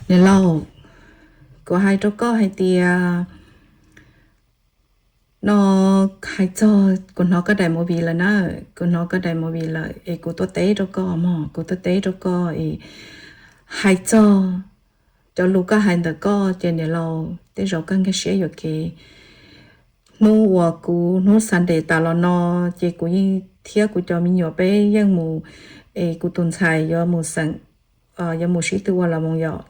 Niam laus, kuv hais rau koj hais tias, no, hais txog kuv hnov koj daim movie lawm na, kuv hnov koj daim movie lawm es kuv tuaj teb rau koj mog, kuv tuaj teb rau koj es hais txog cov lus koj hais ntawm koj ces niam laus, tej zaum koj nkag siab yuam kev. Hnub uas kuv, hnub Sunday tas los no, ces kuv yeej thiab kuv cov me nyuam peb yeej mus, es kuv tus ntxhais yuav mus xeem, yuav mus sib tw ua las Voos yom,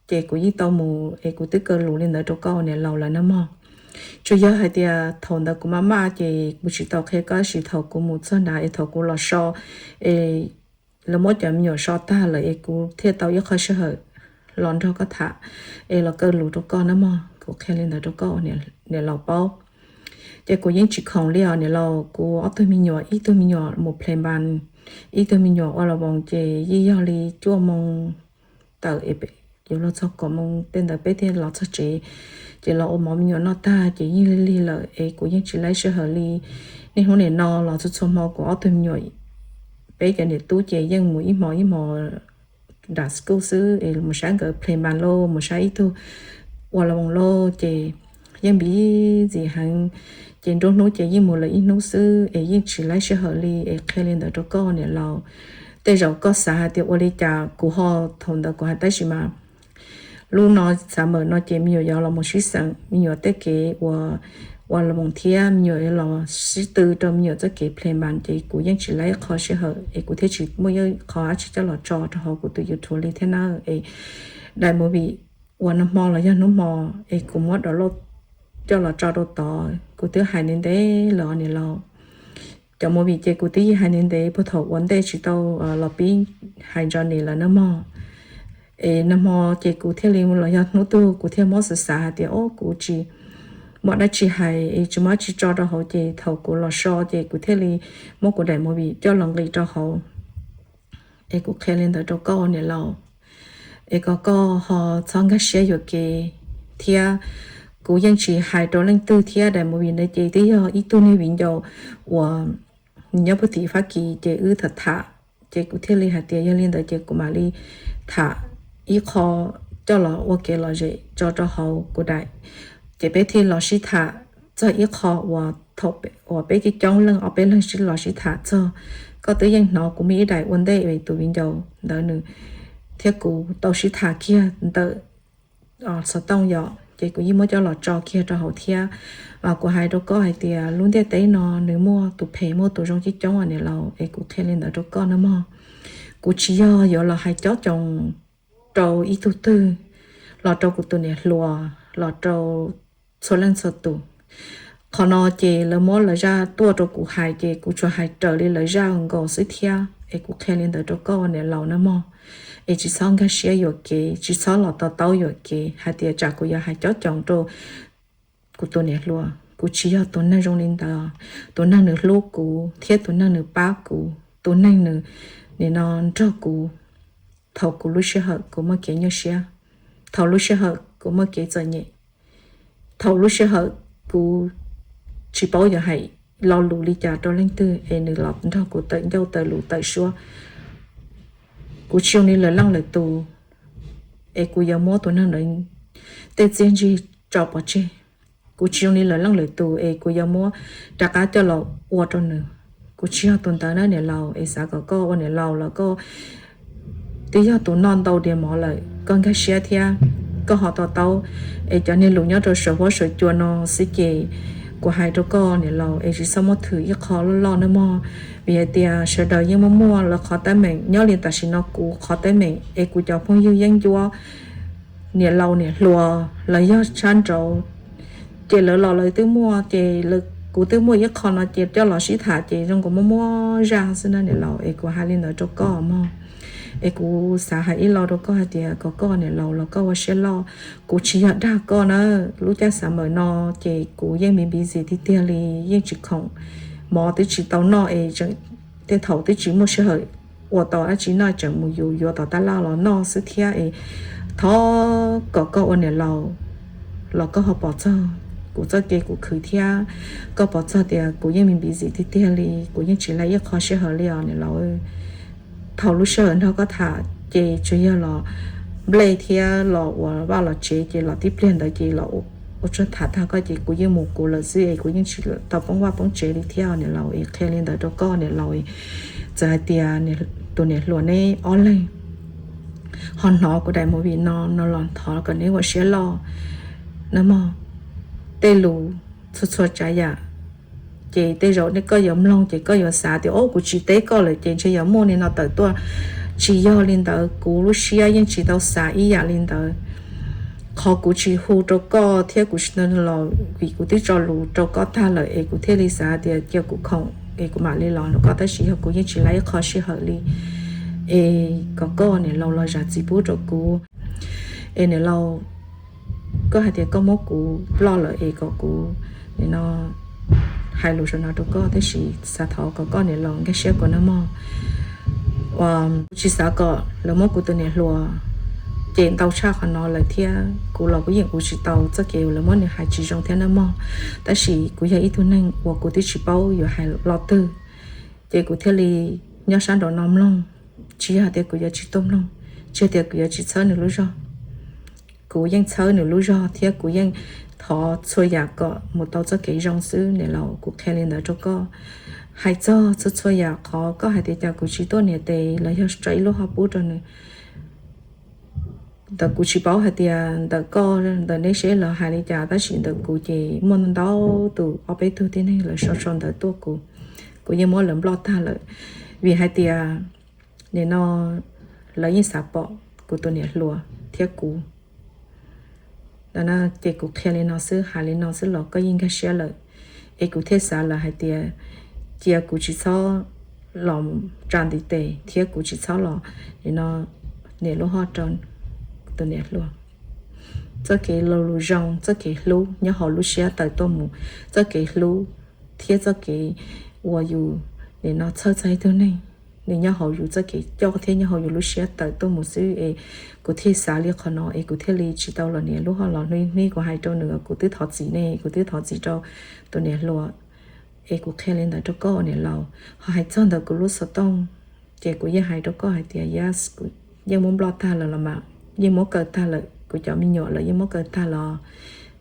ces kuv yeej tau mus es kuv twb kaw lus li ntawd rau koj niam laus lawm na mog. Tsuas yog hais tias thaum ntawd kuv maj maj ces kuv tsis tau qhia koj, tab sis thaum kuv mus txog nrad es thaum kuv los so es lawv muab cov me nyuam so tag lawm es kuv thiaj tau ib qho sij hawm los nrog koj tham es los kaw lus rau koj na mog. Kuv qhia li ntawd rau koj niam laus paub. Ces kuv yeej tsis khoom li os niam laus, kuv ob tug me nyuam, ib tug me nyuam mus play band, ib tug me nyuam ua las Voos, ces yeej yog li cuaj moo tawm es yuav luag txog kaum moo tej ntawd peb thiaj los txog tsev, ces los ua mov me nyuam noj tag ces yeej lig lig lawm es kuv yeej tsis laib sij hawm li. Niaj hnub nim no los txhua txhua hmo kuv ob tug me nyuam, peb cov niam tub ces yeej mus ib hmo ib hmo nram school xwb es mus saib nkawd play band lauj, mus saib ib tug ua las Voos lauj, ces yeej busy heev. Ces nruab hnub ces yeej mus lawm ib hnub xwb es yeej tsis laib sij hawm li es qhia li ntawd rau koj niam laus. Tej zaum koj xav hais tias ua li cas kuv ho, thaum ntawd kuv hais tab sis mas lub no summer no ces me nyuam yuav los mus sib xeem, me nyuam tej kev ua, ua las Voos thiab me nyuam yuav los sib tw rau me nyuam txoj kev play band ces kuv yeej tsis laib qho sij hawm es kuv thiaj tsis muaj ib qho dab tsi coj los tso rau hauv kuv tus YouTube li thiab na. Es daim movie uas nag hmo los yog hnub hmo es kuv muab download coj los tso rau tod, kuv twb hais ntev ntev lawm niam laus. Cov movie ces kuv twb yeej hais ntev ntev puag thaum ua ntej tsis tau los pib hais Johnny lawm na mog. Es nag hmo ces kuv thiaj li los yog hnub twg kuv thiaj muab xav xav hais tias, o, kuv tsis muaj dab tsi hais es tsis muaj dab tsi tso rau hauv ces thaum kuv los so ces kuv thiaj li muab kuv daim movie coj los nqis rau hauv. Es kuv qhia li ntawd rau koj niam laus, es kom koj ho txhob nkag siab yuam kev thiab. Kuv yeej tsis hais rau leej twg thiab, daim movie ntawd ces twb yog ib tug niag viv ncaus uas nws nyob puag tim Fab Kis ces wb tham tham, ces kuv thiaj li hais tias yog li ntawd ces kuv mam li tham ib qho coj los ua kev lom zem tso rau hauv kuv daim. Ces peb thiaj los sib tham txog ib qho uas thaum uas peb coob coob leej ob peb leeg sib los sib tham txog, koj twb yeej hnov kuv muaj ib daim ua ntej es tus viv ncaus ntawd nws thiab kuv tau sib tham kiag ntawm xov tooj yom, ces kuv yeej muab coj los tso kiag rau hauv thiab. Kuv hais rau koj hais tias lub ntiaj teb no nws muaj tus phem muaj tus zoo coob coob niam laus, es kuv qhia li ntawd rau koj na mog. Kuv tsis yog yuav los hais cob coos rau ib tug twg, los rau kuv tus niam hluas, los rau txhua leej txhua tus. Qhov no ces lawv muab lawv zaj tuaj rau kuv hais ces kuv tsuas hais raws li lawv zaj nkaus xwb thiab, es kuv qhia li ntawd rau koj niam laus na mog. Es tsis txhob nkag siab yuam kev, tsis txhob los to taub yuam kev hais tias tsam kuv yuav hais cob coos rau kuv tus niam hluas. Kuv tsis yog tus neeg zoo li ntawd. Tus neeg nws hlub kuv thiab tus neeg nws pab kuv, tus neeg nws nim no nrog kuv thaum kuv lub sij hawm kuv muaj kev nyuaj siab, thaum lub sij hawm kuv muaj kev txom nyem, thaum lub sij hawm kuv tsis paub yuav hais lo lus li cas rau leej twg es nws los nrog kuv tawm ncauj tawm lus tawm suab. Kuv tsis zoo li lawv leej lawv tus es kuv yuav muab tus neeg ntawd tej txiaj ntsig tso pov tseg. Kuv tsis zoo li lawv leej lawv tus es kuv yuav muab rov qab coj los ua rau nws. Kuv tsis yog tus ntawd na niam laus, es xav kom koj ua niam laus los koj twb yog tus noj ntau diav mov lawm, koj nkag siab thiab koj ho to taub. Es cov niag lus nyob rau saum huab saum cua no xwb ces kuv hais rau koj niam laus es tsis txhob muab thwm ib qho loj loj na mog. Vim hais tias sawv daws yeej muaj muaj lawv qhov teeb meem, nyob li tam sim no kuv qhov teeb meem es kuv cov phooj ywg yeej ncuab niam laus niam hluas los yog sab nraud, ces lawv los lawv twb muaj, ces kuv twb muaj ib qho no ces coj los sib tham ces zoo nkaus muaj muaj zaj xwb na niam laus, es kuv hais li ntawd rau koj mog. Es kuv xav hais ib lo rau koj hais tias kom koj niam laus los koj ua siab loj. Kuv tsis yog dag koj na, lub caij summer no ces kuv yeej me busy tiag tiag li, yeej tsis khoom, mov twb tsis tau noj es tej thaum twb tsis muaj sij hawm ua tau dab tsi noj, tseem mus yuav yuav tom tab laj los noj xwb thiab es thov kom koj ua niam laus los koj ho pom txog kuv txoj kev kuv khwv thiab koj pom txog tias kuv yeej me busy tiag tiag li, kuv yeej tsis laib ib qho sij hawm li os niam laus. Thaum lub sij hawm nrog koj tham ces tsuas yog los nplej thiab los ua vaj los tsev ces los tib pliag ntawd ces los ua tsuag tham tag koj ces kuv yeej mus kuv lawm xwb es kuv yeej tsis tau poob vaj poob tsev li thiab niam laus. Es qhia li ntawd rau koj niam laus, txawm hais tias tus niam hluas neb ob leeg ho hnov kuv daim movie no no los thov kom neb ua siab loj na mog. Tej lus txhua txhua tsav yam ces tej zaum koj yuav mloog ces koj yuav xav tias o kuv tsis teb koj lawm ces ntshe yuav muaj li no tawm tuaj. Tsis yog li ntawd, kuv lub siab yeej tsis tau xav ib yam li ntawd. Qhov kuv tsis hu rau koj thiab kuv tsis los vim kuv twb tso lus rau koj tag lawm es kuv thiaj li xav tias cia kuv khoom es kuv mam li los rau koj, tab sis yog kuv yeej tsis laib ib qho sij hawm li. Es kom koj niam laus los zam txim pub rau kuv. Es niam laus, koj hais tias koj muab kuv ploj lawm es kom kuv nim no hais lus saum no rau koj, tab sis xav thov kom koj niam laus nkag siab kuv nawb mog. Kuv tsis xav kom lawv muab kuv tus niam hluas cem ntau tshaj qhov no lawm thiab kuv los kuv yeej ua tsis tau txoj kev uas lawv muab nws hais tsis zoo thiab nawb mog. Tab sis kuv yog ib tug neeg uas kuv twb tsis paub yuav hais lo twg, ces kuv thiaj li nyob sab nraum no mloog. Tsis yog tias kuv yuav tsis tuaj mloog, tsis yog tias kuv yuav tsis txhawb nws lub zog. Kuv yeej txhawb nws lub zog thiab kuv yeej thov txhua yam kom mus tau txoj kev zoo xwb niam laus, kuv qhia li ntawd rau koj. Hais txog txhua txhua yam qhov koj hais tias cas kuv tsis tuaj nias tes los yog tso ib lub hauv pub rau nws, ntawm kuv tsis paub hais tias ntawm koj ntawm neb seb lawv hais li cas, tab sis ntawm kuv ces muaj ntau tus ob peb tug tib neeg lawv sau sau ntawv tuaj kuv, kuv yeej muab lawv nploj tag lawm. Vim hais tias nim no lawv yeej xav pom kuv tus niam hluas thiab kuv. Ces kuv qhia li no xwb, hais li no xwb los koj yeej nkag siab lawm. Es kuv thiaj xav lawm hais tias cia kuv tsis txhob los tsa ntiv tes thiab kuv tsis txhob los nim no nias lub hoj rau tus niam hluas. Txoj kev lo lus zoo, txoj kev hlub nyob hauv lub siab tawm tuaj mus, txoj kev hlub thiab txoj kev uas yus nim no txhawj txog ib tug neeg, nws nyob hauv yus txoj kev coj thiab nyob hauv yus lub siab tawm tuaj mus xwb. Es kuv thiaj xav li qhov no es kuv thiaj li tsis tau los nias lub hoj los hnub ib hnub kuv hais rau nws kuv twb thov txim ne, kuv twb thov txim rau tus niam hluas. Es kuv qhia li ntawd rau koj niam laus. Ho hais txog ntawm kuv lub xov tooj, ces kuv yeej hais rau koj hais tias yes, kuv yeej muab nploj tag lawm los mas, yeej muab kaw tag lawm, kuv cov me nyuam lawv yeej muab kaw tag los.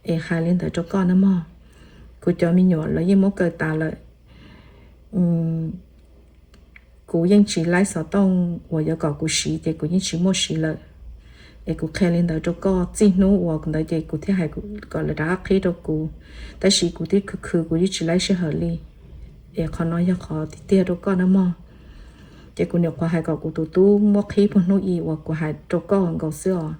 Es hais li ntawd rau koj nawb mog, kuv cov me nyuam lawv yeej muab kaw tas lawm. Kuv yeej tsis laib xov tooj uas yuav kom kuv siv ces kuv yeej tsis muaj siv lawm. Es kuv qhia li ntawd rau koj, txij hnub uas ntawd ces kuv thiaj hais kom lawv rov qab qhib rau kuv, tab sis kuv twb khwv khwv kuv yeej tsis laib sij hawm li. Es qhov no yog qhov tiag tiag rau koj nawb mog. Ces kuv nyuam qhuav hais kom kuv tus tub muab qhib puag hnub i uas kuv hais rau koj nkaus xwb os.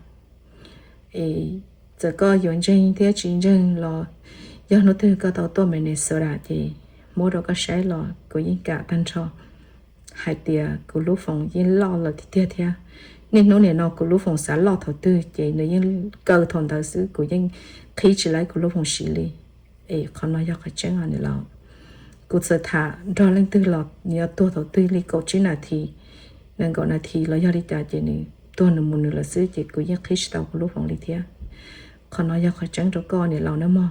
Es txawm koj yuav ntseeg thiab tsis ntseeg los, yog hnub twg koj tau tuaj Minnesota ces muab rau koj saib los kuv yeej kam tag nrho hais tias kuv lub foos yeej loj lawm tiag tiag thiab. Niaj hnub nim no kuv lub foos xav loj thaum twg ces nws yeej kaw thaum ntawd xwb, kuv yeej qhib tsis laib kuv lub foos siv li. Es qhov no yog qhov tseeb os niam laus. Kuv txawm tham nrog leej twg los nws yuav tuag thaum twg li kaum tsib nas this, nees nkaum nas this los yog li cas ces nws tuag nws mus nws lawm xwb, ces kuv yeej qhib tsis tau kuv lub foos li thiab. Qhov no yog qhov tseeb rau koj niam laus nawb mog.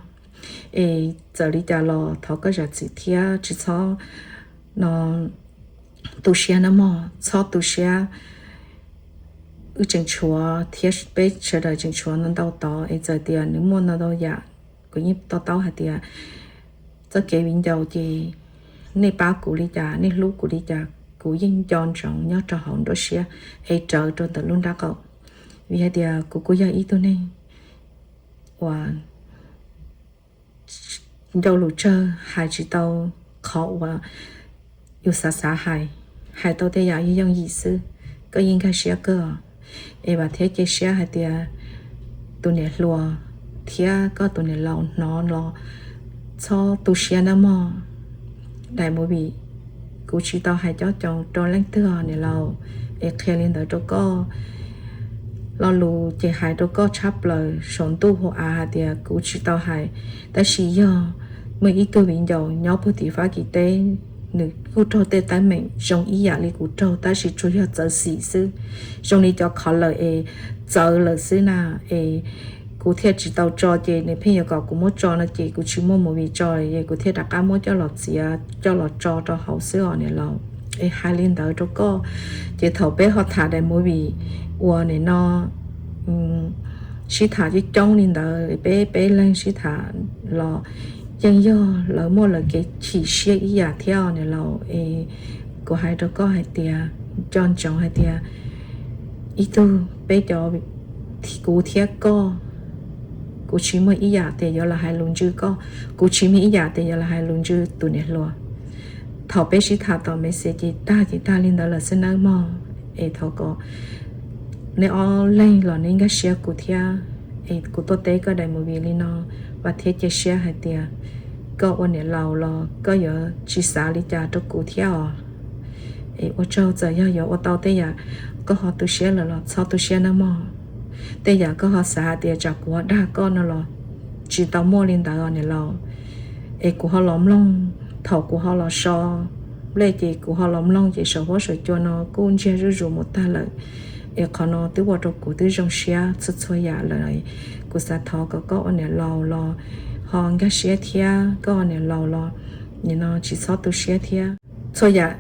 Es txawm li cas los thov koj zam txim thiab tsis txhob no tu siab nawb mog, txhob tu siab. Wb tseem tshuav thiab peb sawv daws tseem tshuav ntau ntau tod, es txawm tias nws muaj ntau ntau yam, kuv yeej to taub hais tias txoj kev viv ncaus ces nej pab kuv li cas, nej hlub kuv li cas, kuv yeej nco ntsoov nyob rau hauv nruab siab es rawv rau ntawm lub nrab qaum. Vim hais tias kuv kuj yog ib tug neeg uas ncauj lus tsawg, hais tsis tau qhov uas yus xav xav hais, hais tau tej yam yooj yooj yim xwb. Koj yeej nkag siab kawg. Es vam thiab cia siab hais tias tus niam hluas thiab koj tus niam laus hnov los txhob tu siab nawb mog. Daim movie kuv tsis tau hais cob coos rau leej twg niam laus, es qhia li ntawd rau koj. Lo lus ces hais rau koj tshab plaws saum ntuj hauv av hais tias kuv tsis tau hais, tab sis yog muaj ib tug viv ncaus nyob puag tim Fab Kis teb, nws kuj raug tej teeb meem zoo ib yam li kuv raug, tab sis tsuas yog txawv xim xwb, zoo li cov kho lawm es txawv lawm xwb na. Es kuv thiaj tsis tau tso, ces nws pheej yuav kom kuv muab tso no ces kuv tsis muaj movie tso, es kuv thiaj rov qab muab coj los txiav coj los tso rau hauv xwb os niam laus. Es hais li ntawd rau koj, ces thaum peb ho tham daim movie uas nim no sib tham coob coob li ntawd, peb peb leeg sib tham los yeej yog lawv muaj lawv kev chim siab ib yam thiab niam laus. Es kuv hais rau koj hais tias, nco ntsoov hais tias ib tug peb cov, kuv thiab koj, kuv tsis muaj ib yam tias yuav los hais lus ntswj koj, kuv tsis muaj ib yam tias yuav los hais lus ntswj tus niam hluas. Thaum peb sib tham tom message ces tag ces tag li ntawd lawm xwb nawb mog. Es thov kom neb ob leeg los neb nkag siab kuv thiab. Es kuv tuaj teb koj daim movie li no, vam thiab cia siab hais tias koj ua niam laus los koj yuav tsis xav li cas rau kuv thiab os. Es ua tsaug, txawm yog yuav ua tau tej yam koj ho tu siab lawm los txhob tu siab nawb mog. Tej yam koj ho xav hais tias tsam kuv ho dag koj no los tsis tau muaj li ntawd os niam laus. Es kuv ho los mloog, thaum kuv ho los so nplej ces kuv ho los mloog ces saum huab saum cua no kuj ntsiag zuj zus mus tag lawm. Es qhov no twb ua rau kuv twb zoo siab txhua txhua yam lawm. Kuv xav thov kom koj ua niam laus los ho nkag siab thiab, koj ua niam laus los nim no tsis txhob tu siab thiab. Txhua yam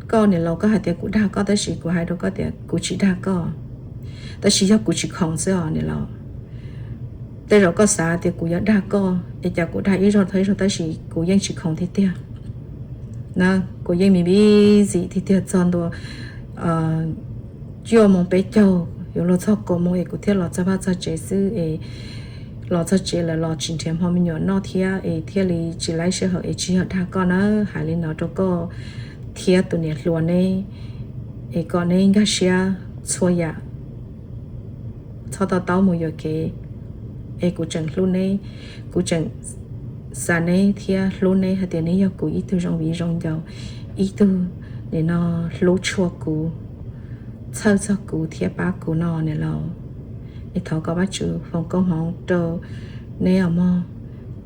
koj niam laus koj hais tias kuv dag koj, tab sis kuv hais rau koj tias kuv tsis dag koj. Tab sis yog kuv tsis khoom xwb os niam laus. Tej zaum koj xav tias kuv yuav dag koj es cas kuv dag ib zaug dhau ib zaug, tab sis kuv yeej tsis khoom tiag tiag na. Kuv yeej me busy tiag tiag txog ntua cuaj moos peb caug yuav luag txog kaum moos es kuv thiaj los txog vaj txog tsev xwb es los txog tsev lawm los tsis nrhiav hmo me nyuam noj thiab es thiaj li tsis laib sij hawm es tsis yog dag koj na. Hais li no rau koj thiab tus niam hluas neb es kom neb nkag siab txhua yam, txhob to taub mus yuam kev. Es kuv tseem hlub neb, kuv tseem xav neb thiab hlub neb hais tias neb yog kuv ib tug zoo viv zoo ncaus, ib tug nim no hlub tshua kuv, txhawj txog kuv thiab pab kuv no niam laus. Es thov kom Vajtswv foom koob hmoov rau neb os mog.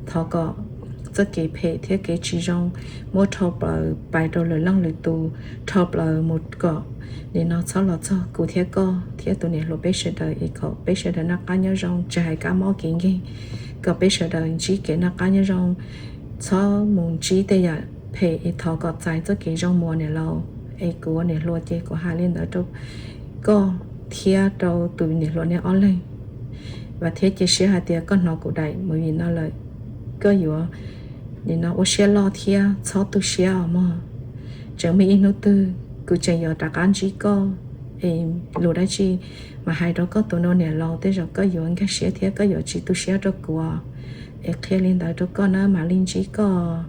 Thov kom txoj kev phem thiab kev tsis zoo muab rho plaws pais rau lwm leej lwm tus, rho plaws mus kom nim no txhob los txog kuv thiab koj thiab tus niam hluas peb sawv daws, es kom peb sawv daws noj qab nyob zoo, tsis hais kab mob kev nkeeg, kom peb sawv daws ntsib kev noj qab nyob zoo, txhob mus ntsib tej yam phem. Es thov kom txais txoj kev zoo mus niam laus. Es kuv ua niam hluas ces kuv hais li ntawd rau koj thiab rau tus niam hluas neb ob leeg. Vam thiab cia siab hais tias koj hnov kuv daim movie no lawm, koj yuav nim no ua siab loj thiab txhob tu siab os mog. Tseem muaj ib hnub twg kuv tseem yuav rov qab ntsib koj, es lus dab tsi mas hais rau koj tus niam laus, tej zaum koj yuav nkag siab thiab koj yuav tsis tu siab rau kuv. Es qhia li ntawd rau koj na, mam li ntsib koj.